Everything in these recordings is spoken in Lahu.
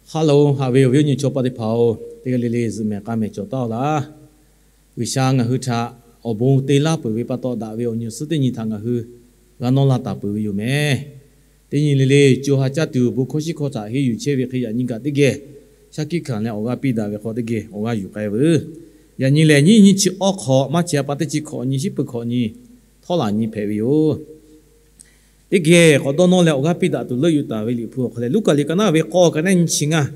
Hello, haꞈ ve awˬ viˉ awˬ nyi chaw paˆ teˇ hpaˍ-oˬ, teˇ g'aˇ le le zuhꞈ mehˍ k'a mehˍ cawˬ taˉ-oˬ laˇ. G'uiˬsha ngaˬ hui htaꞈ awˬ bon te laˇ peuˬ ve pa taw, daꞈ ve awˬ nyi awˬ suhˉ teˇ nyi htaꞈ ngaˬ hui g'a nawˇ laˇ taˍ peuˬ ve yoˬ mehˍ. Teˇ nyi le le co ha caˇ tuˬ bon hkawˇ shiˉ hkawˇ htaꞈ henˇ yuˬ chehˇ ve hk'e, yaꞈ nyi kaꞈ teˇ geh shaˉ hkiˆ hkanˍ leh awˬ g'aˇ piˇ daꞈ ve hk'aw teˇ geh awˬ g'aˇ yuˬ k'ai veuˬ. Yaꞈ nyi lehˬ, nyiˇ nyiˇ chi awˬ hk'awꞈ maˇ chehˇ a pa teˇ chi hkawꞈ nyi, shiˉ peuˬ hkawꞈ nyi, htawˇ laꞈ nyi hpehꞈ ve yoˬ. Teˇ geh k'awꞈ dawˇ nawˇ leh awˬ g'aˇ piˇ daꞈ tuˬ leuˆ yuˬ taˍ ve Liꞈ hpu awˬ hk'aw lehˬ, Luˉkaꞈ liꞈ ka naˉ ve k'awˇ ka naˉ nyi chi ngaˇ.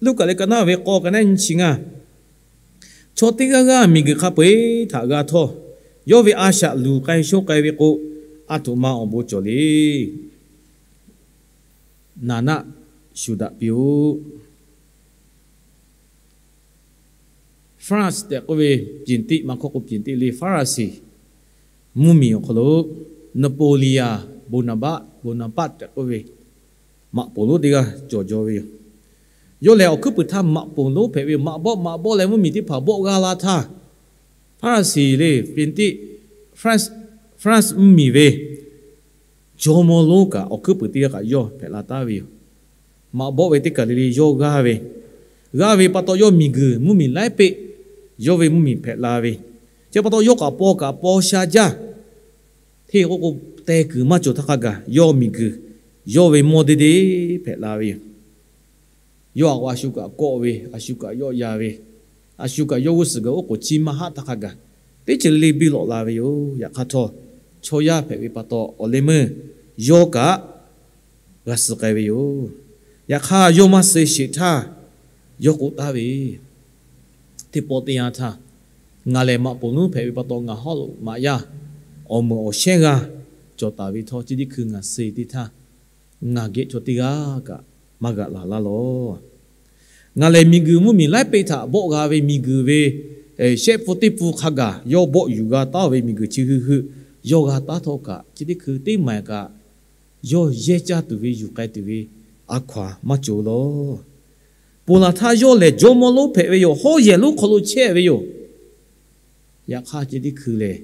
Luˉkaꞈ liꞈ ka naˉ ve k'awˇ ka naˉ nyi chi ngaˇ. Chaw teˇ g'aˇ g'aˇ miˬguiˬ hk'a peu-eˬ htaꞈ g'a htawˇ, yawˇ ve a shaꞈ luˬ k'ai shonˇ k'ai ve k'o, a htoꞈ ma awˬ bon cawˬ le. Naˍ naˆ shuˍ daꞈ piˇ-oˆ. France tehꞈ k'oˆ ve, ပြင်သစ် maˇ hkawˇ k'o ပြင်သစ် le, Hpaˍraˍsiˍ mvuhˇmiˬ awˬ hk'aw lo Napoleon Bonaparte, Bonaparte tehꞈ k'oˆ ve maꞈ poˍ lonˉ teˇ g'aˇ cawˬ jaw ve yoˬ. Yawˇ lehˬ awˬ hkuiˉ puiˍ htaˇ maꞈ poˍ lonˉ hpehꞈ ve yoˬ. Maꞈ bawˆ maꞈ bawˆ leh mvuhˇmiˬ teˇ hpaˍ bawˆ g'a la htaˇ, Hpaˍraˍsiˍ le, ပြင်သစ်, France, France mvuhˇmiˬ ve jawˇmawˇ lonˉ kaꞈ awˬ hkuiˉ puiˍ teˇ g'aˇ kaꞈ yawˇ hpehꞈ la taˉ ve yoˬ. Maꞈ bawˆ ve teˇ kaˬ le le yawˇ g'aˇ ve, g'aˇ ve pa taw yawˇ miˬguiˬ mvuhˇmiˬ laiˉ peˆ, yawˇ ve mvuhˇmiˬ hpehꞈ la ve, chi pa taw yawˇ kaꞈ paw kaꞈ paw sha jaˇ. Hteˇ k'oˆ k'o, teh kuiˬ maˇ cawˬ htaˇ hk'a gaˬ yawˇ miˬguiˬ, yawˇ ve mawˇ deˇ deˇ hpehꞈ la ve yoˬ. Yawˇ a k'o a shu kaꞈ kawˆ ve, a shu kaꞈ yawˆ yan ve, a shu kaꞈ yawˇ g'uˇ suhˍ gaˬ oˉ k'oˍ chi maˇ haˆ htaˇ hk'a gaˬ, teˇ ceuˬ le le biˇ lawꞈ la ve yoˬ. Yaꞈ hk'aˇ htawˇ, chaw yaˇ hpehꞈ ve pa taw awˬ leh meuˇ yawˇ kaꞈ g'a suh k'ai ve yoˬ. Yaꞈ hk'aˇ, yawˇ maˇ suh sheˍ htaˇ, yawˇ k'oˆ taˍ ve, teˇ pawˆ teˇ yanˇ htaˇ, ngaˬ lehˬ maꞈ poˍ lonˉ hpehꞈ ve pa taw ngaˬ hawˉ lo maꞈ yaˇ awˬ meunˍ awˬ shehnˉ g'aˇ cawˬ taˍ ve htawˇ, chi teˇ hkui ngaˬ suh teˇ htaˇ, ngaˬ geh chaw teˇ g'aˇ kaꞈ maˇ g'aꞈ laˬ laˇ lawˬ. Ngaˬ lehˬ miˬguiˬ mvuhˇmiˬ laiˉ peˆ htaꞈ bawˆ g'a ve miˬguiˬ ve shehˆ pfuhˇ teˇ pfuhˇ hk'a gaˬ yawˇ bawˆ yuˬ g'a taˉ ve miˬguiˬ chi hui hui yawˇ g'a taˉ htawˇ kaꞈ, chi teˇ hkui teˇ maˬ kaꞈ yawˇ yehˇ caˇ tuˬ ve yuˬ k'ai tuˬ ve a hkaw-anˬ maˇ cawˬ lawˬ. Ponˬ laˬ htaˇ yawˇ lehˬ jawˇmawˇ lonˉ hpehꞈ ve yoˬ. Hawˉ yehˬ lonˉ hk'aw lo chehˇ ve yoˬ. Yaꞈ hk'aˇ, chi teˇ hkui lehˬ,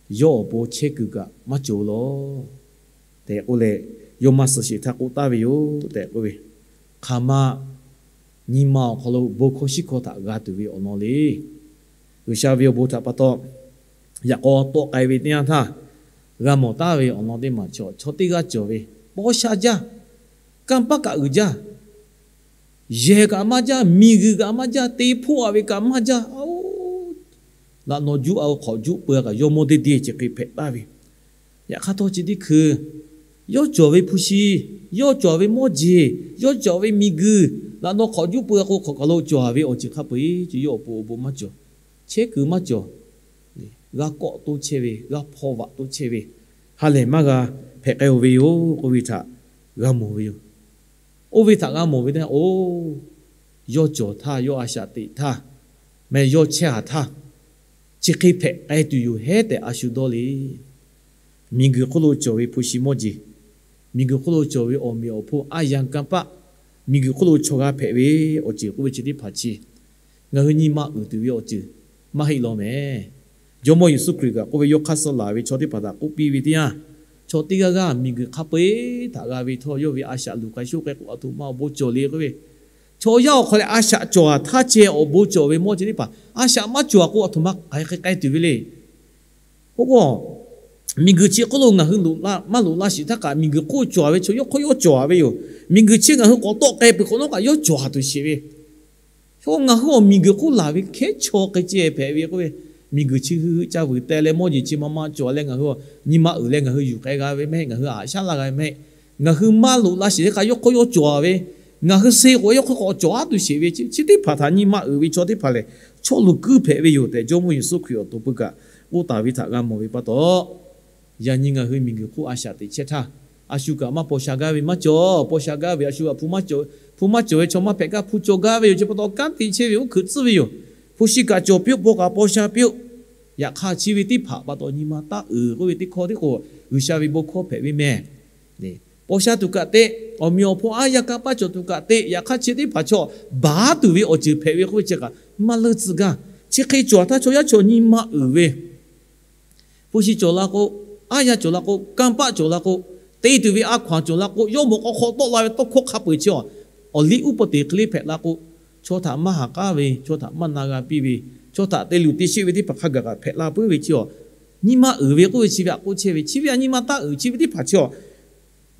yawˇ awˬ pon chehˇ kuiˬ kaꞈ maˇ cawˬ lawˬ tehꞈ k'oˆ leh, yawˇ maˇ suh sheˍ htaˇ k'oˆ taˍ ve yoˬ tehꞈ k'oˆ ve, hk'aˬ ma nyi ma awˬ hk'aw lo bon hkawˇ shiˉ hkawˇ htaꞈ g'a tuˬ ve awˬ lawn le. G'uiˬsha ve awˬ bon htaꞈ pa taw yaꞈ k'aw tawˆ k'ai ve teˇ yanˇ htaˇ, g'a mawˬ taˍ ve awˬ lawn teˇ maˬ chaw, chaw teˇ g'aˇ cawˬ ve paw sha jaˇ, kanˇ paˆ kaꞈ uiˍ jaˇ, yehˬ kaꞈ maˇ jaˇ, miˬguiˬ kaꞈ maˇ jaˇ, te hpoˆ a ve kaꞈ maˇ jaˇ. Aoˬ, laꞈ naw juˆ a hk'awꞈ juˆ peu a kaꞈ yawˇ mawˇ deˇ deˇ chi hk'e hpehꞈ taˍ ve. Yaꞈ hk'aˇ htawˇ, chi teˇ hkui yawˇ cawˬ ve hpu shi, yawˇ cawˬ ve mawˇ jeˬ, yawˇ cawˬ ve miˬguiˬ, laꞈ naw hk'awꞈ juˆ peu a k'o hk'awꞈ kaˬ lo cawˬ a ve awˬ ceuˬ hk'a peu-eˬ chi yawˇ awˬ pon awˬ bon maˇ cawˬ, chehˇ kuiˬ maˇ cawˬ, g'a kawˆ toˇ chehˇ ve, g'a hpaw vaꞈ toˇ chehˇ ve, ha lehˬ maˇ g'a hpehꞈ k'ai-oˬ ve yoˬ k'oˆ ve htaꞈ g'a mawˬ ve yoˬ. Oˇ ve htaꞈ g'a mawˬ ve teˇ yanˇ, oˬ, yawˇ cawˬ htaˇ, yawˇ a shaꞈ teꞈ htaˇ, meh yawˇ chehˇ a htaˇ, chi hk'e hpehꞈ k'ai tuˬ yoˬ hehˉ tehꞈ a shu dawˇ le. Miˬguiˬ hk'oˆ lo cawˬ ve hpu shi mawˇ jeˬ, miˬguiˬ hk'oˆ lo cawˬ ve awˬ meꞈ awˬ hponˇ aˉ yanˇ kanˇ paˆ, miˬguiˬ hk'oˆ lo chaw g'a hpehꞈ ve awˬ ceuˬ k'oˆ ve chi teˇ hpaˍ chi ngaˬ hui nyi ma uiˍ tuˬ ve awˬ ceuˬ maˇ heˆ law mehˍ. Jawˇmawˇ Yeˍsuˆ Hkriꞈ kaꞈ k'oˆ ve, yawˇ hk'aˇ suh laˬ ve chaw teˇ hpaˍ htaꞈ k'oˆ piˇ ve teˇ yanˇ, chaw teˇ g'aˇ g'aˇ miˬguiˬ hk'a peu-eˬ htaꞈ g'a ve htawˇ, yawˇ ve a shaꞈ luˬ k'ai shoˆ k'ai k'o, a htoꞈ ma awˬ bon cawˬ le k'oˆ ve, chaw yaˇ awˬ hk'aw leh a shaꞈ cawˬ a htaˇ ceh awˬ bon cawˬ ve mawˇ chi teˇ hpaˍ, a shaꞈ maˇ cawˬ a k'o, a htoꞈ ma k'ai hk'e k'ai tuˬ ve le. K'oˆ k'o, miˬguiˬ chi hk'oˆ lo ngaˬ hui maˇ loꞈ la sheˍ htaˇ kaꞈ, miˬguiˬ hk'oˆ cawˬ ve chaw yawˇ hk'aˇ yawˇ cawˬ ve yoˬ. Miˬguiˬ chi ngaˬ hui k'awꞈ tawˆ k'ai peuˬ hk'awꞈ nawˉ kaꞈ yawˇ cawˬ a tuˬ sheˍ ve. Hk'e k'o, ngaˬ hui awˬ miˬguiˬ hk'oˆ laˬ ve hkehˉ chaw hk'e ceh hpehꞈ ve k'oˆ ve, miˬguiˬ chi hui hui ca vuiˬ teh leh mawˇ jeˬ chi ma ma cawˬ leh ngaˬ hui nyi ma uiˍ leh ngaˬ hui yuˬ k'ai g'a ve mehˆ, ngaˬ hui aꞈ shaˉ laˇ g'a ve mehˆ, ngaˬ hui maˇ loꞈ la sheˍ htaˇ kaꞈ yawˇ hk'aˇ yawˇ cawˬ ve, ngaˬ hui suh k'o yawˇ hk'aˇ k'awꞈ cawˬ a tuˬ sheˍ ve, chi teˇ hpaˍ htaꞈ nyi ma uiˍ ve chaw teˇ hpaˍ lehˬ, chaw luˬ kuiˇ hpehꞈ ve yoˬ tehꞈ, Jawˇmawˇ Yeˍsuˆ Hkriꞈ awˬ to pui kaꞈ k'oˆ taˍ ve htaꞈ g'a mawˬ ve pa taw, yaꞈ nyi ngaˬ hui miˬguiˬ hk'oˆ a shaꞈ teꞈ chehˇ htaˇ, a shu kaꞈ maˇ paw sha gaˇ ve maˇ cawˬ. Paw sha gaˇ ve a shu kaꞈ hpu maˇ cawˬ ve chaw maˇ hpehꞈ gaˇ, hpu cawˬ gaˇ ve yoˬ. Chi pa taw kanˉ te chehˇ ve oˇ hkui tcuhˉ ve yoˬ. Hpu shi kaꞈ cawˬ piˇ-oˆ, paw kaꞈ paw sha piˇ-oˆ. Yaꞈ hk'aˇ chi ve teˇ hpaˍ pa taw nyi ma taˇ uiˍ k'oˆ ve teˇ hkawˇ tiˉ k'o, G'uiˬsha ve bon hkawˇ hpehꞈ ve mehˬ. Paw sha tuˬ kaꞈ teꞈ, awˬ meꞈ awˬ hponˇ aˉ yanˇ kanˇ paˆ cawˬ tuˬ kaꞈ teꞈ, yaꞈ hk'aˇ chi teˇ hpaˍ chaw baˬ tuˬ ve awˬ ceuˬ hpehꞈ ve k'oˆ ve chi kaꞈ maˇ leuˇ tcuh gaˇ. Chi hk'e cawˬ a htaˇ chaw yaˇ chaw nyi ma uiˍ ve, hpu shi cawˬ la k'o, aˉ yanˇ cawˬ la k'o, kanˇ paˆ cawˬ la k'o, te tuˬ ve a hkaw-anˬ cawˬ la k'o, yawˇ mawꞈ k'aw hk'aw tawˆ la ve tawˇ hkawˇ hk'a peu-eˬ chi a Awˬ liˇ uˉ peunˍ teꞈ hk'e le hpehꞈ la k'o, chaw htaꞈ maˇ haˍ k'aˉ ve, chaw htaꞈ maˇ na g'a piˇ ve, chaw htaꞈ te luˬ te sheˆ ve teˇ hpaˍ hk'a gaˬ kaꞈ hpehꞈ la puiˉ ve chi awˬ, nyi ma uiˍ ve k'oˆ ve chi ve aꞈ k'oˆ chehˇ ve, chi ve aꞈ nyi ma taˇ uiˍ chi ve teˇ hpaˍ chi awˬ,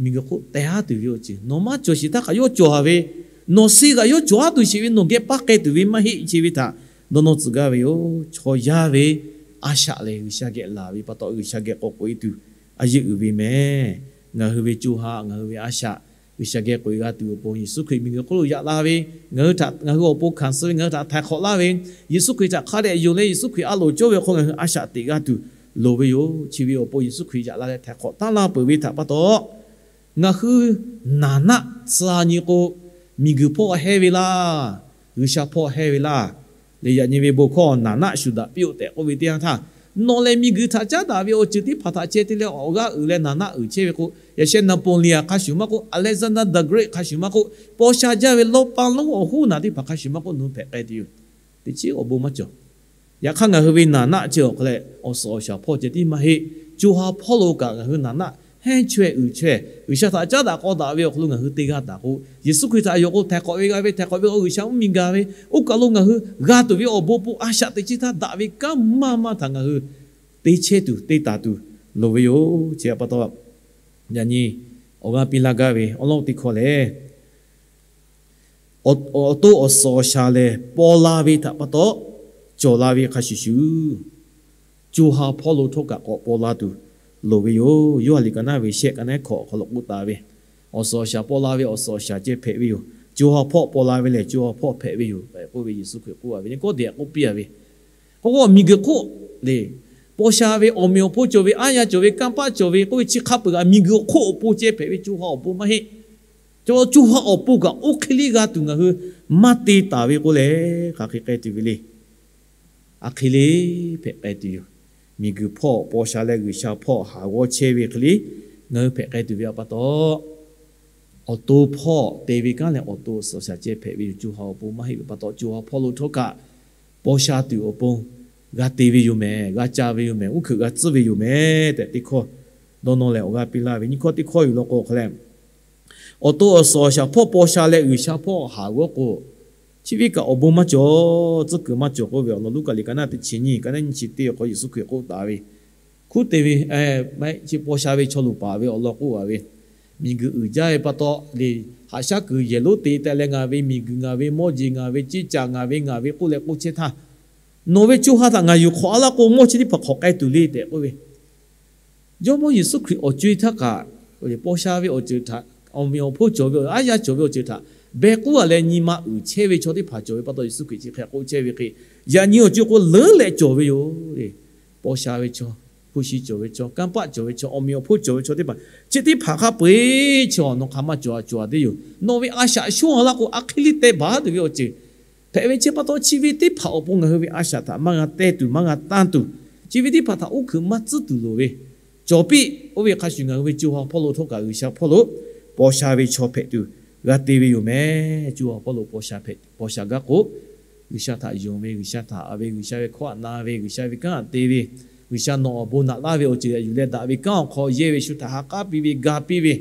miˬguiˬ hk'oˆ teh haˉ tuˬ ve awˬ ceuˬ, nawˬ maˇ cawˬ sheˍ htaˇ kaꞈ yawˇ cawˬ a ve, nawˬ suh kaꞈ yawˇ cawˬ haˉ tuˬ sheˍ ve, nawˬ geh paˇ k'ai tuˬ ve maˇ heˆ chi ve htaꞈ dawˇ nawˇ tcuh gaˇ ve yoˬ. Chaw yaˇ ve a shaꞈ lehˬ G'uiˬsha geh laˬ ve pa taw, G'uiˬsha geh k'awꞈ k'oꞈ e tuˬ a yeˆ uiˍ ve meh. Ngaˬ hui ve co ha, ngaˬ hui ve a shaꞈ G'uiˬsha geh k'oꞈ e g'a tuˬ awˬ pon Yeˍsuˆ Hkriꞈ miˬguiˬ hk'oˆ lo yaꞈ la ve, ngaˬ hui htaꞈ, ngaˬ hui awˬ pon hkanˍ suh ve, ngaˬ hui htaꞈ htaiˍ hk'awꞈ laˇ ve, Yeˍsuˆ Hkriꞈ htaꞈ hk'a dehꞈ yonˍ leh Yeˍsuˆ Hkriꞈ a loˍ cawˇ ve awˬ hk'aw ngaˬ hui a shaꞈ teꞈ g'a tuˬ loˍ ve yoˬ. Chi ve awˬ pon Yeˍsuˆ Hkriꞈ yaꞈ la leh htaiˍ hk'awꞈ taˉ laˇ peuˬ ve htaꞈ pa taw, ngaˬ hui naˍ naˆ tcuh nyi k'o, miˬguiˬ hpawˇ hehˇ ve laˇ, G'uiˬsha hpawˇ hehˇ ve laˇ. Leh yaꞈ nyi ve bon hkawˇ naˍ naˆ shuˍ daꞈ piˇ-oˆ tehꞈ k'oˆ ve teˇ yanˇ htaˇ, nawˬ lehˬ miˬguiˬ htaꞈ caˉ daꞈ ve awˬ ceuˬ teˇ hpaˍ htaꞈ ceh te leh awˬ g'aˇ uiˍ leh naˍ naˆ uiˍ chehˇ ve k'o, yaꞈ sheh Napoleon hk'a shuˍ maˇ k'oˆ, Alexander the Great hk'a shuˍ maˇ k'oˆ, paw sha jaˇ ve lawˇ paˇ lonˉ awˬ hoˉ naˬ teˇ hpaˍ hk'a shuˍ maˇ k'oˆ, nawˬ hui hpehꞈ k'ai tuˬ yoˬ. Teˇ chiˉ awˬ bon maˇ cawˬ. Yaꞈ hk'aˇ ngaˬ hui ve naˍ naˆ chi awˬ hk'aw leh awˬ suhˍ awˬ shaˍ hpawˇ ceh tiˉ maˇ heˆ. Co ha hpawˇ lo kaꞈ ngaˬ hui naˍ naˆ hehnˇ chaweh uiˍ chaweh G'uiˬsha htaꞈ caˉ daꞈ k'aw daꞈ ve awˬ hk'aw lo ngaˬ hui te g'a taˍ k'o, Yeˍsuˆ Hkriꞈ htaꞈ yonˍ k'o htaiˍ hk'awꞈ ve g'a ve, htaiˍ hk'awꞈ ve k'o G'uiˬsha mvuhˇmiˬ gaˬ ve, oˇ kaˬ lo ngaˬ hui g'a tuˬ ve awˬ bon po a shaꞈ teꞈ chi htaˇ daꞈ ve kanˉ maˇ maˇ htaꞈ ngaˬ hui te chehˇ tuˬ te taˍ tuˬ loˍ ve yoˬ. Chi pa taw, yaꞈ nyi awˬ g'aˇ piˇ laˇ gaˇ ve awˬ lawn teˇ hkawˇ lehˬ, awˬ to awˬ suhˍ awˬ shaˍ lehˬ paw la ve htaꞈ pa taw cawˬ la ve hk'a shuˍ shuˍ, co ha hpawˇ lo htawˇ kaꞈ k'awꞈ paw la tuˬ loˍ ve yoˬ. Yoˇhanˬ liꞈ ka naˉ ve shehˆ ka naˉ hkawꞈ awˬ hk'aw lo k'oˆ taˍ ve, awˬ suhˍ awˬ shaˍ paw la ve awˬ suhˍ awˬ shaˍ ceh hpehꞈ ve yoˬ. Co ha hpawˇ paw la ve lehˬ co ha hpawˇ hpehꞈ ve yoˬ tehꞈ k'oˆ ve Yeˍsuˆ Hkriꞈ k'oˆ a ve nyi kawˇ dehꞈ k'oˆ piˇ a ve, k'o k'o miˬguiˬ hk'oˆ lehˬ, paw sha ve awˬ meꞈ awˬ hponˇ cawˬ ve, aˉ yaˇ cawˬ ve, kanˇ paˆ cawˬ ve k'oˆ ve chi hk'a peuˬ kaꞈ miˬguiˬ awˬ hk'oˆ awˬ pon ceh hpehꞈ ve, co ha awˬ pon maˇ heˆ. Ca co ha awˬ pon kaꞈ oˇ hk'e liˇ g'a tuˬ ngaˬ hui maˇ te taˍ ve k'o lehˬ, hk'aˬ hk'e k'ai tuˬ ve le. A hk'e le hpehꞈ k'ai tuˬ yoˬ. Miˬguiˬ hpawˇ paw sha leh G'uiˬsha hpawˇ haˍ g'awˇ chehˇ ve hk'e le ngaˬ hui hpehꞈ k'ai tuˬ ve pa taw, awˬ to hpawˇ te ve kanˉ leh awˬ to suhˍ shaˍ ceh hpehꞈ ve yoˬ. Co ha awˬ pon maˇ heˆ ve pa taw, co ha hpawˇ lo htawˇ kaꞈ paw sha tuˬ awˬ pon g'a te ve yoˬ mehˍ, g'a ca ve yoˬ mehˍ, uˉ hkuiꞈ g'a tcuhˉ ve yoˬ mehˍ tehꞈ teˇ hkawˇ dawˇ nawˇ leh awˬ g'aˇ piˇ laˇ ve. Nyi hkawˇ teˇ hkawˇ yuˬ law k'o hk'a leh, awˬ to awˬ suhˍ awˬ shaˍ hpawˇ paw sha leh G'uiˬsha hpawˇ haˍ g'awˇ k'o, chi ve kaꞈ awˬ bon maˇ cawˬ, tcuhˉ kuiˬ maˇ cawˬ k'oˆ ve awˬ lawn Luˉkaꞈ liꞈ ka naˉ teˇ chi nyiˇ, ka naˉ nyiˇ chi teˇ awˬ hk'aw Yeˍsuˆ Hkriꞈ k'oˆ taˍ ve, hkunˉ te ve, chi paw sha ve chaw luˬ paˍ ve awˬ lawn k'oˆ a ve, miˬguiˬ uiˍ jaˇ ve pa taw lehˬ, haꞈ shaˉ kuiˬ yehˬ lonˉ te teh leh ngaˬ ve miˬguiˬ, ngaˬ ve mawˇ jeˬ, ngaˬ ve ceˇ caꞈ, ngaˬ ve ngaˬ ve k'oˆ leh k'oˆ chehˇ htaˇ, nawˬ ve co ha htaꞈ ngaˬ yuˬ hk'awꞈ a laˇ k'o, mawˇ chi teˇ hpaˍ hk'awꞈ k'ai tuˬ le tehꞈ k'oˆ ve, Jawˇmawˇ Yeˍsuˆ Hkriꞈ awˬ co e htaˇ kaꞈ, paw sha ve awˬ ceuˬ htaꞈ, awˬ meꞈ awˬ hponˇ cawˬ ve, aˉ yaˇ cawˬ ve awˬ ceuˬ htaꞈ beh k'uˉ a leh nyi ma uiˍ chehˇ ve chaw teˇ hpaˍ cawˬ ve pa taw, Yeˍsuˆ Hkriꞈ chi hk'e k'oˆ chehˇ ve hk'e, yaꞈ nyi awˬ co e k'o leuˉ leh cawˬ ve yoˬ. Paw sha ve chaw, hpu shi cawˬ ve chaw, kanˇ paˆ cawˬ ve chaw, awˬ meꞈ awˬ hponˇ cawˬ ve chaw teˇ hpaˍ, chi teˇ hpaˍ hk'a peu-eˬ chi nawˬ hk'aˬ ma cawˬ a cawˬ a teˇ yoˬ. Nawˬ ve a shaꞈ shonˇ a laˇ k'o, a hk'e liˇ teh baˬ tuˬ ve awˬ ceuˬ hpehꞈ ve chi pa taw, chi ve teˇ hpaˍ awˬ pon ngaˬ hui ve a shaꞈ htaꞈ maˇ g'a teh tuˬ, maˇ g'a tanˇ tuˬ, chi ve teˇ hpaˍ htaꞈ uˉ hkuiꞈ maˇ tcuhˉ tuˬ loˍ ve cawˬ piˇ. Oˇ ve hk'a shuˍ ngaˬ hui ve co ha hpawˇ lo htawˇ kaꞈ G'uiˬsha hpawˇ lo paw sha ve chaw hpehꞈ tuˬ g'a te ve yoˬ mehˍ. Co ha hpawˇ lo paw sha hpehꞈ, paw sha gaˇ k'o, G'uiˬsha htaꞈ yonˍ ve, G'uiˬsha htaꞈ haꞈ ve, G'uiˬsha ve hkawˇ htaꞈ na ve, G'uiˬsha ve kanˉ htaꞈ te ve, G'uiˬsha nawˬ awˬ bon naꞈ laˇ ve awˬ ceuˬ htaꞈ yuˬ leh daꞈ ve kanˉ awˬ hk'aw yehˇ ve shu htaꞈ ha k'aˉ piˇ ve, ga piˇ ve,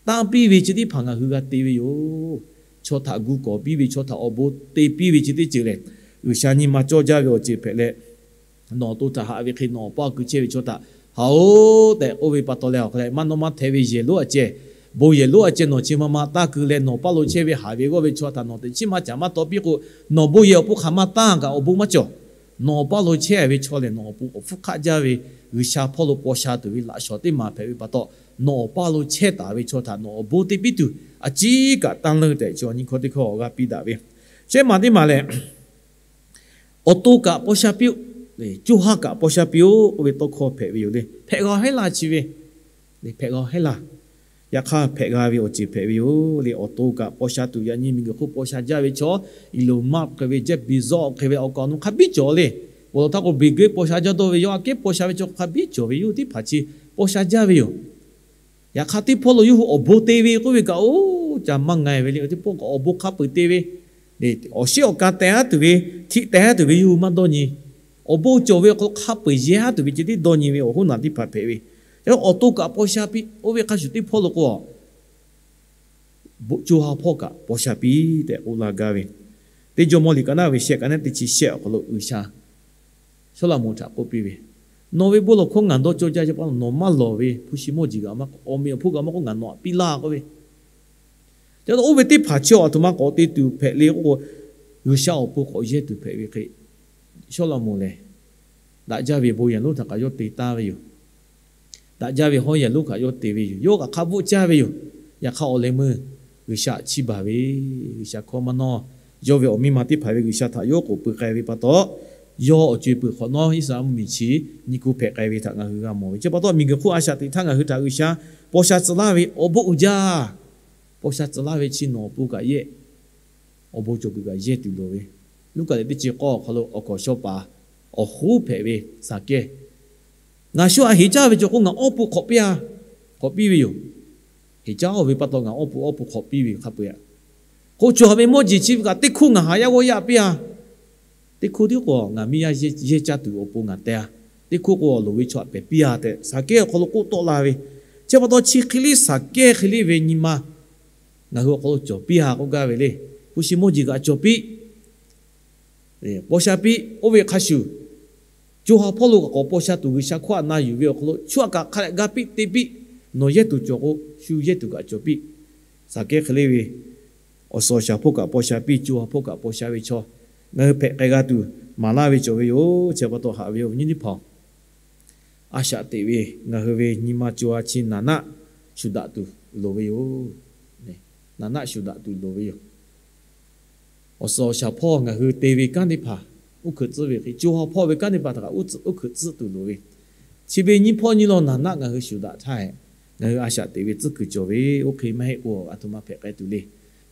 tanˇ piˇ ve chi teˇ hpaˍ ngaˬ hui g'a te ve yoˬ. Chaw htaꞈ gu kawˍ piˇ ve, chaw htaꞈ awˬ bon te piˇ ve chi teˇ ceuˬ lehˬ, G'uiˬsha nyi ma cawˇ jaˇ ve awˬ ceuˬ hpehꞈ leh, nawˬ awˬ to htaꞈ haꞈ ve hk'e nawˬ awˬ paˇ ku chehˇ ve chaw htaꞈ haꞈ-oˬ tehꞈ k'oˆ ve pa taw leh, awˬ hk'a leh maˇ nawˇ maˇ hteh ve yehˬ lonˉ a ceh, bon yehˬ lonˉ a ceh nawˬ chi ma ma taˇ ku leh nawˬ paˇ lo chehˇ ve haˍ ve g'awˇ ve chaw htaꞈ nawˬ teꞈ chiˉ maˇ caˍ maˇ taw piˇ k'o, nawˬ bon yehˬ awˬ pon hk'aˬ ma tanˇ kaꞈ awˬ bon maˇ cawˬ. Nawˬ awˬ paˇ lo chehˇ ve chaw lehˬ, nawˬ awˬ pon awˬ hpfuhˇ hk'aˆ jaˇ ve G'uiˬsha hpawˇ lo paw sha tuˬ ve laꞈ shawˍ teˇ maˬ hpehꞈ ve pa taw, nawˬ awˬ paˇ lo chehˇ taˍ ve chaw htaꞈ nawˬ awˬ bon te piˇ tuˬ a ciˉ kaꞈ tanˇ leuˆ tehꞈ chi awˬ nyi hkawˇ teˇ hkawˇ awˬ g'aˇ piˇ daꞈ ve. Shehˉ maˬ teˇ maˬ lehˬ, awˬ to kaꞈ paw sha piˇ-oˆ, co ha kaꞈ paw sha piˇ-oˆ k'oˆ ve tawˇ hkawˇ hpehꞈ ve yoˬ le. Hpehꞈ g'a hehˉ laˇ chi ve, hpehꞈ g'a hehˉ laˇ. Yaꞈ hk'aˇ hpehꞈ g'a ve awˬ ceuˬ hpehꞈ ve yoˬ le. Awˬ to kaꞈ paw sha tuˬ, yaꞈ nyi miˬguiˬ hk'oˆ paw sha jaˇ ve chaw, Elon Musk hk'e ve, Jeff Bezos hk'e ve, awˬ kaꞈ awˬ nu hk'a biˉ cawˬ le. Awˬ lawn htaˇ k'o Bill Gates paw sha jaˇ dawˇ ve yoˬ. Aꞈ kehˉ paw sha ve chaw hk'a biˉ cawˬ ve yoˬ. Teˇ hpaˍ chi paw sha jaˇ ve yoˬ. Yaꞈ hk'aˇ teˇ hpawˇ lo yawˇ hui awˬ bon te ve k'oˆ ve kaꞈ, oˇ ca maˇ nga ve le. Teˇ pawˆ kaꞈ awˬ bon hk'a peu-eˬ te ve, awˬ shiˉ awˬ ka teh haˉ tuˬ ve, htiꞈ teh haˉ tuˬ ve yawˇ hui maˇ dawˇ nyi. Awˬ bon cawˬ ve awˬ hk'aw lo hk'a peu-eˬ yehˇ haˉ tuˬ ve ceh tiˉ dawˇ nyi ve awˬ hoˉ naˬ teˇ hpaˍ hpehꞈ ve. Yaꞈ hk'aˇ awˬ to kaꞈ paw sha piˇ, oˇ ve hk'a shuˍ teˇ hpawˇ lo k'o, co ha hpawˇ kaꞈ paw sha piˇ tehꞈ k'oˆ laˇ gaˇ ve, teˇ Jawˇmawˇ liꞈ ka naˆ ve shehˆ, ka naˆ teˇ chi shehˆ awˬ hk'aw lo G'uiˬsha Sawˉlaꞈmonˍ htaꞈ k'oˆ piˇ ve, Nawˬ ve bon lawˬ hkawˇ ngaˬ dawˇ cawˇ jaˇ ve pa taw, nawˬ maˇ lawˬ ve hpu shi mawˇ jeˬ g'aꞈ maˇ k'oˆ, awˬ meꞈ awˬ hponˇ g'aꞈ maˇ k'oˆ, ngaˬ nawˬ htaꞈ piˇ laˇ k'oˆ ve. Chi pa taw oˇ ve teˇ hpaˍ chi aˬ htoꞈ ma k'awꞈ te tuˬ hpehꞈ le k'oˆ k'o, G'uiˬsha awˬ pon k'awꞈ yehˇ tuˬ hpehꞈ ve hk'e, Sawˉlaꞈmonˍ lehˬ, daꞈ jaˇ ve bon yehˬ lonˉ htaꞈ kaꞈ yawˇ te taˍ ve yoˬ. Daꞈ jaˇ ve hawˉ yehˬ lonˉ kaꞈ yawˇ te ve yoˬ. Yawˇ kaꞈ hk'a bvuhˆ caˇ ve yoˬ. Yaꞈ hk'aˇ, awˬ leh meuˇ G'uiˬsha chiˇ baˬ ve, G'uiˬsha hkawˇ maˇ nawˇ. Yawˇ ve awˬ miˇ ma teˇ hpaˍ ve G'uiˬsha htaꞈ yawˇ k'oꞈ pui k'ai ve pa taw, yawˇ awˬ co e peuˬ hk'awꞈ nawˉ Iˉsaˍreˍlaˆ mvuhˇmiˬ chi nyi ku hpehꞈ k'ai ve htaꞈ ngaˬ hui g'a mawˬ ve. Chi pa taw, miˬguiˬ hk'oˆ a shaꞈ teꞈ htaˇ ngaˬ hui htaꞈ G'uiˬsha paw sha tcuh laˇ ve awˬ bon uiˍ jaˇ. Paw sha tcuh laˇ ve chi nawˬ awˬ pon kaꞈ yehˇ, awˬ bon cawˬ kuiˬ kaꞈ yehˇ tuˬ loˍ ve. Luˉkaꞈ leh teˇ chi k'awˇ awˬ hk'aw lo awˬ kaˍ awˬ shaw paˍ awˬ hoˉ hpehꞈ ve Saˍkehˇ, Ngaˬ shu aꞈ heˍ caˇ ve cawˬ k'o, ngaˬ awˇ pun hk'awꞈ piˇ a, hk'awꞈ piˇ ve yoˬ. Heˍ caˇ ve pa taw, ngaˬ awˇ pun awˇ pun hk'awꞈ piˇ ve hk'a peu-eˬ a. K'o, cawˬ ve mawˇ jeˬ chi ve kaꞈ teˇ hkoˇ ngaˬ haꞈ yaˇ g'awˇ yaˇ piˇ a. Teˇ hkoˇ tiˉ k'o, ngaˬ miˇ yaˇ yehˇ caˇ tuˬ awˬ pon ngaˬ teh a. Teˇ hkoˇ k'o, awˬ loˍ ve chaw htaꞈ pehˬ piˇ a tehꞈ, Saˍkehˇ awˬ hk'aw lo k'oˆ tawˆ la ve. Chi pa taw, chi hk'e le Saˍkehˇ hk'e le ve nyi ma ngaˬ hui awˬ hk'aw lo cawˬ piˇ a k'oˆ gaˇ ve le. Hpu shi mawˇ jeˬ kaꞈ cawˬ piˇ, paw sha piˇ. Oˇ ve hk'a shuˍ, co ha hpawˇ lo kaꞈ k'awꞈ paw sha tuˬ G'uiˬsha hkawˇ htaꞈ na yuˬ ve awˬ hk'aw lo, chaw htaꞈ kaꞈ hk'a dehꞈ ga piˇ te piˇ. Nawˬ yehˇ tuˬ cawˬ k'o, shu yehˇ tuˬ kaꞈ cawˬ piˇ. Saˍkehˇ hk'e le ve, awˬ suhˍ awˬ shaˍ hpawˇ kaꞈ paw sha piˇ, co ha hpawˇ kaꞈ paw sha ve chaw, ngaˬ hui hpehꞈ k'ai g'a tuˬ maˍ laˇ ve cawˬ ve yoˬ. Chi pa taw, haꞈ ve awˬ viˉ awˬ nyi teˇ hpaˍ-oˬ, a shaꞈ teꞈ ve ngaˬ hui ve nyi ma co ha chi naˍ naˆ shuˍ daꞈ tuˬ loˍ ve yoˬ. Naˍ naˆ shuˍ daꞈ tuˬ loˍ ve yoˬ. Awˬ suhˍ awˬ shaˍ hpawˇ ngaˬ hui te ve kanˉ teˇ hpaˍ uˉ hkeuꞈ tcuhˉ ve hk'e, co ha hpawˇ ve kanˉ teˇ hpaˍ htaꞈ kaꞈ uˉ hkeuꞈ tcuhˉ tuˬ loˍ ve, chi ve nyiˇ hpawˇ nyiˇ lawn naˍ naˆ ngaˬ hui shuˍ daꞈ htaˇ, ngaˬ hui a shaꞈ teꞈ ve tcuhˉ kuiˬ cawˬ ve, oˇ hk'e maˇ heˆ k'o, aˬ htoꞈ ma hpehꞈ k'ai tuˬ le.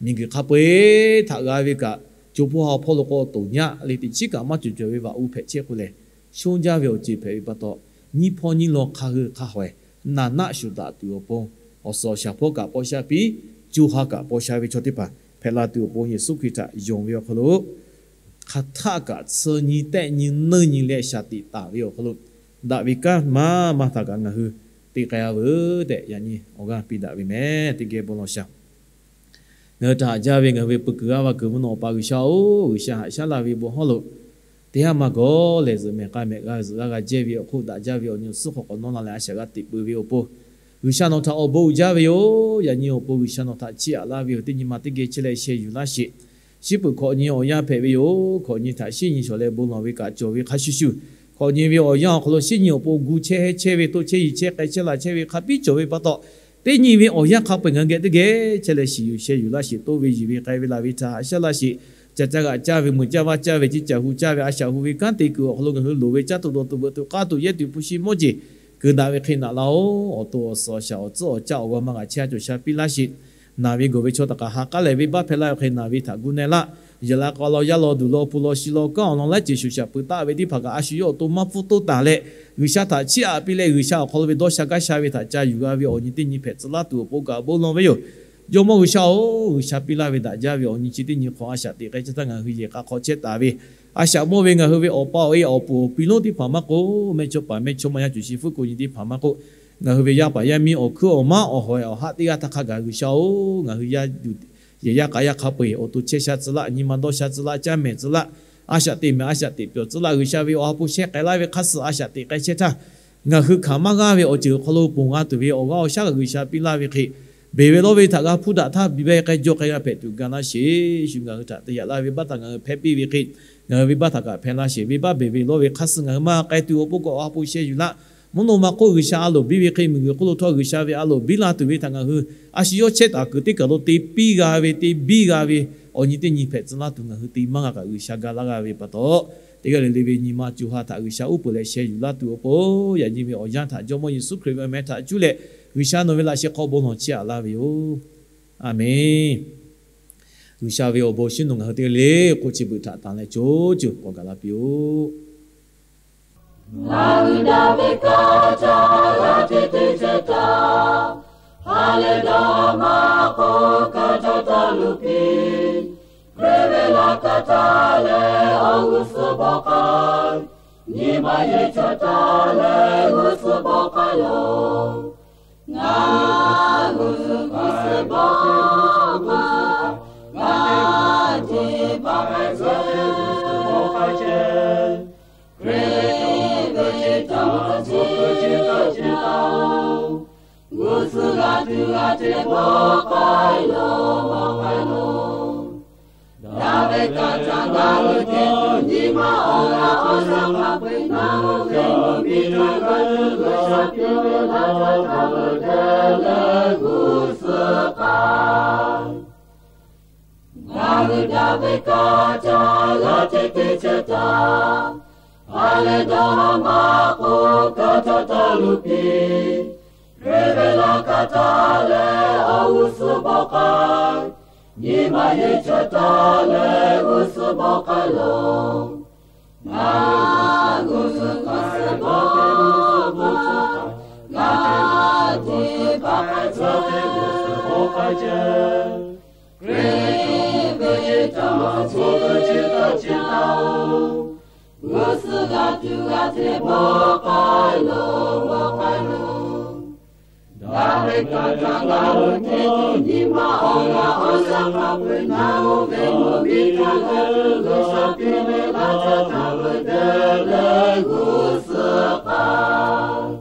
Miˬguiˬ hk'a peu-eˬ htaꞈ g'a ve kaꞈ, co hpawˇ ha hpawˇ lo k'o, toˍ nyaˆ le teꞈ chiˉ kaꞈ maˇ cawˬ cawˬ ve vaꞈ u hpehꞈ chehˇ k'o lehˬ, shonˇ jaˇ ve awˬ ceuˬ hpehꞈ ve pa taw, nyiˇ hpawˇ nyiˇ lawn hk'a hui hk'a hawehˬ naˍ naˆ shuˍ daꞈ tuˬ awˬ pon, awˬ suhˍ awˬ shaˍ hpawˇ kaꞈ paw sha piˇ, co ha kaꞈ paw sha ve chaw teˇ hpaˍ hpehꞈ la tuˬ awˬ pon, Yeˍsuˆ Hkriꞈ htaꞈ yonˍ ve awˬ hk'aw lo, hk'aˬ htaˆ kaꞈ tsuhˇ nyi tehˆ nyi neunˇ nyi leh shaˍ tiꞈ taˍ ve awˬ hk'aw lo, daꞈ ve kanˉ maˇ maˇ htaꞈ kaꞈ ngaˬ hui te k'ai-a veuˬ tehꞈ, yaꞈ nyi awˬ g'aˇ piˇ daꞈ ve mehˍ. Teˇ geh bon lawˬ shaˍ. Ngaˬ hui htaꞈ haꞈ jaˇ ve ngaˬ hui ve peuˬ kuiˬ g'aˇ va kuiˬ mvuhˇ naw Awˬ pa G'uiˬsha-oˬ, G'uiˬsha haꞈ shaˉ laˇ ve bon hawˉ lo teˇ haˉ maˇ gawˬ lehˬ, zuhꞈ mehˍ k'ai mehˍ g'a zuhꞈ g'aˇ g'a jehˇ ve awˬ hk'oˆ daꞈ jaˇ ve awˬ nyi awˬ suhˉ hk'aw k'awꞈ nawˇ la leh a shaꞈ g'a teꞈ peuˬ ve awˬ pon, G'uiˬsha nawˬ htaꞈ awˬ bon uiˍ jaˇ ve yoˬ. Yaꞈ nyi awˬ pon G'uiˬsha nawˬ htaꞈ chiˇ aꞈ laˇ ve yoˬ. Teˇ nyi ma teˇ geh chehˇ leh sheh yuˬ laˇ sheˍ. Shiˉ peuˬ hkawꞈ nyi awˬ yanˇ hpehꞈ ve yoˬ. Hkawꞈ nyi htaꞈ shiˉ nyi shawˍ leh bon lawˬ ve kaꞈ cawˬ ve hk'a shuˍ shuˍ, hkawꞈ nyi ve awˬ yanˇ awˬ hk'aw lo shiˉ nyi awˬ pon gu chehˇ hehˇ chehˇ ve, toˇ chehˇ yiˍ chehˇ k'ai chehˇ la chehˇ ve hk'a piˇ cawˬ ve pa taw, teˇ nyi ve awˬ yanˇ hk'a peu-eˬ ngaˬ hui geh teˇ geh chehˇ leh shiˍ yuˬ sheh yuˬ laˇ sheˍ. Toˇ ve yiˬ ve k'ai ve laˬ ve htaꞈ haꞈ shaˉ laˇ sheˍ. Ca caˇ g'aꞈ caˇ ve, mui caˇ vaˇ caˇ ve, ciˇ caˬ hu caˇ ve, a shaꞈ hu ve kanˉ te kuiˬ awˬ hk'aw lo ngaˬ hui loˍ ve caˇ tuˬ dawˬ tuˬ veuꞈ tuˬ k'aˇ tuˬ yehˇ tuˬ hpu shi mawˇ jeˬ keu daꞈ ve hk'e naꞈ laˇ-oˬ. Awˬ to awˬ suhˍ awˬ shaˍ awˬ tcuhˉ awˬ caˆ awˬ g'aw maˇ g'a chehˇ a cawˬ sha piˇ laˇ sheˍ. Naˬ ve gawˬ ve chaw htaꞈ kaꞈ ha k'aˉ lehˬ, venˇbaˆ hpehˇ laˇ ve hk'e naˬ ve htaꞈ gu na-e laˇ. Yaꞈ la k'aw law yaˇ law duˬ law hpu law shi law kanˉ awˬ lawn laiˉ ceuˬ shuˍ shaˍ peuˬ taˆ ve teˇ hpaˍ kaꞈ a shu yawˇ awˬ to maˇ pfuhˇ toˇ taˍ leh, G'uiˬsha htaꞈ chiˇ aꞈ piˇ leh G'uiˬsha awˬ hk'aw lo ve dawˇ sha gaˇ sha ve htaꞈ ca yuˬ g'a ve awˬ nyi teˇ nyi hpehꞈ tcuh laˇ tuˬ awˬ pon kaꞈ bon lawˬ ve yoˬ. Jawˇmawˇ G'uiˬsha-oˬ, G'uiˬsha piˇ laˇ ve daꞈ jaˇ ve awˬ nyi chi teˇ nyi hk'awꞈ a shaꞈ teꞈ k'ai chehˇ htaˇ ngaˬ hui yehˬ k'a hk'aw chehˇ taˍ ve, a shaꞈ mawˇ ve ngaˬ hui ve awˬ pa awˬ e awˬ puˍ awˬ pi lonˉ teˇ hpaˍ maˇ k'oˆ, mehˇchawˇpaˍ mehˇchawˇma yaˇ cuˬ shi fuˉ ko nyi teˇ hpaˍ maˇ k'oˆ, ngaˬ hui ve yaˇ paˍ yaˇ miˇ awˬ hkuiˉ awˬ maˉ awˬ hawehˬ awˬ haˆ teˇ g'aˇ htaˇ hk'a gaˬ G'uiˬsha-oˬ, ngaˬ hui yaˇ yehˬ yaˇ k'a yaˇ hk'a peu-eˬ awˬ to chehˇ sha tcuh laˇ, nyi ma dawˇ sha tcuh laˇ, caˇ mehˍ tcuh laˇ, a shaꞈ teꞈ mehˍ a shaꞈ teꞈ pyawˬ tcuh laˇ, G'uiˬsha ve awˬ ha hpu shehˇ k'ai laˇ ve hk'aˇ suh a shaꞈ teꞈ k'ai chehˇ htaˇ, ngaˬ hui hkanˍ maˇ g'aˇ ve awˬ ceuˬ awˬ hk'aw lo ponˬ g'a tuˬ ve awˬ g'aˇ awˬ shaˉ kaꞈ G'uiˬsha piˇ laˇ ve hk'e, beˬ ve lawˇ ve htaꞈ g'a hpuˇ daꞈ htaˇ, biˇ baˆ k'ai jaw k'ai g'a hpehꞈ tuˬ ga laˇ sheˍ. Shu ngaˬ hui htaꞈ te yaꞈ laˇ ve venˇbaˆ htaꞈ ngaˬ hui hpehˇ piˇ ve hk'e, ngaˬ hui venˇbaˆ htaꞈ kaꞈ hpehˇ laˇ sheˍ. Venˇbaˆ beˬ ve lawˇ ve hk'aˇ suh ngaˬ hui maˇ k'ai tuˬ awˬ pon k'awꞈ awˬ ha hpu sheh yuˬ laˇ. Mvuhˇ naw ma hk'oˆ G'uiˬsha a loˍ biˇ ve hk'e, miˬguiˬ hk'oˆ lo htawˇ G'uiˬsha ve a loˍ biˇ la tuˬ ve htaꞈ ngaˬ hui a shu yawˇ chehˇ taˍ kuiˬ teˇ kaˬ lo te piˇ g'a ve, te biˇ g'a ve, awˬ nyi teˇ nyi hpehꞈ tcuh laˇ tuˬ ngaˬ hui te maˇ g'a kaꞈ G'uiˬsha ga laˇ g'a ve pa taw, teˇ g'aˇ le le ve nyi ma co ha htaꞈ G'uiˬsha uˉ peunˍ leh sheh yuˬ laˇ tuˬ awˬ pon, yaꞈ nyi ve awˬ yanˇ htaꞈ Jawˇmawˇ Yeˍsuˆ Hkriꞈ ve awˬ meh htaꞈ cuˇ leh G'uiˬsha nawˬ ve laꞈ sheh hk'aw bon lawˬ chiˇ aꞈ laˇ ve yoˬ. A menˬ. G'uiˬsha ve awˬ bon shinˉ nawˬ ngaˬ hui teˇ g'aˇ le k'oˆ chi beuꞈ htaꞈ tanˬ leh co co k'awꞈ gaˬ la piˇ-oˆ. Ngaˬ hui daꞈ ve kaˇ caˇ la teˇ teˇ ceh htaˇ, ha leh daꞈ maˇ k'awꞈ kaˇ caˇ taˇ luˬ piˇ. Hkriꞈ ve laꞈ ka taˇ leh awˬ g'uˇ suhˍ bawˆ k'ai, nyi ma yehˬ chaw taˇ leh g'uˇ suhˍ bawˆ k'ai yoˬ. Ngaˬ hui g'uˇ suhˍ bawˆ G'uˇ suhˍ g'a tuˬ g'a te bawˆ k'ai lo, bawˆ k'ai lo. Daꞈ ve kaꞈ caˇ gaˇ ve teˇ tuˬ nyi ma awˬ g'aˇ awˬ shaˉ hk'a peu-eˬ naˇ ve mvuhˇ miˬ htaꞈ g'a tuˬ g'a shaˉ piˇ ve laˇ caˇ taˍ ve dehꞈ leh g'uˇ suhˍ k'ai. Ngaˬ hui daꞈ ve kaꞈ caˇ g'a teˇ teˇ chehˇ htaˇ, ha lehˬ dawˇ haˍ maˇ k'oˆ, kaˇ caˇ taˍ luˬ piˇ. Hkriꞈ ve laꞈ ka taˍ leh awˬ g'uˇ suhˍ bawˆ k'ai, nyi ma yeˬ chaweh taˍ leh g'uˇ suhˍ bawˆ k'ai lo. Ngaˬ g'uˇ suhˍ g'uˇ suhˍ bawˆ k'ai, g'uˇ suhˍ k'ai, g'a teˇ g'uˇ suhˍ bawˆ k'ai chehˇ. Hkriꞈ ve caˇ ma chi ve chi taˇ chi taˇ-oˬ, g'uˇ suhˍ g'a tuˬ g'a te bawˆ k'ai lo, bawˆ k'ai lo. Daꞈ ve kaꞈ caˇ gaˇ ve teˇ tuˬ nyi ma awˬ g'aˇ awˬ shaˉ hk'a peu-eˬ naˇ ve mvuhˇ miˬ htaꞈ g'a tuˬ g'a shaˉ piˇ ve laˇ caˇ taˍ ve dehꞈ leh g'uˇ suhˍ k'ai.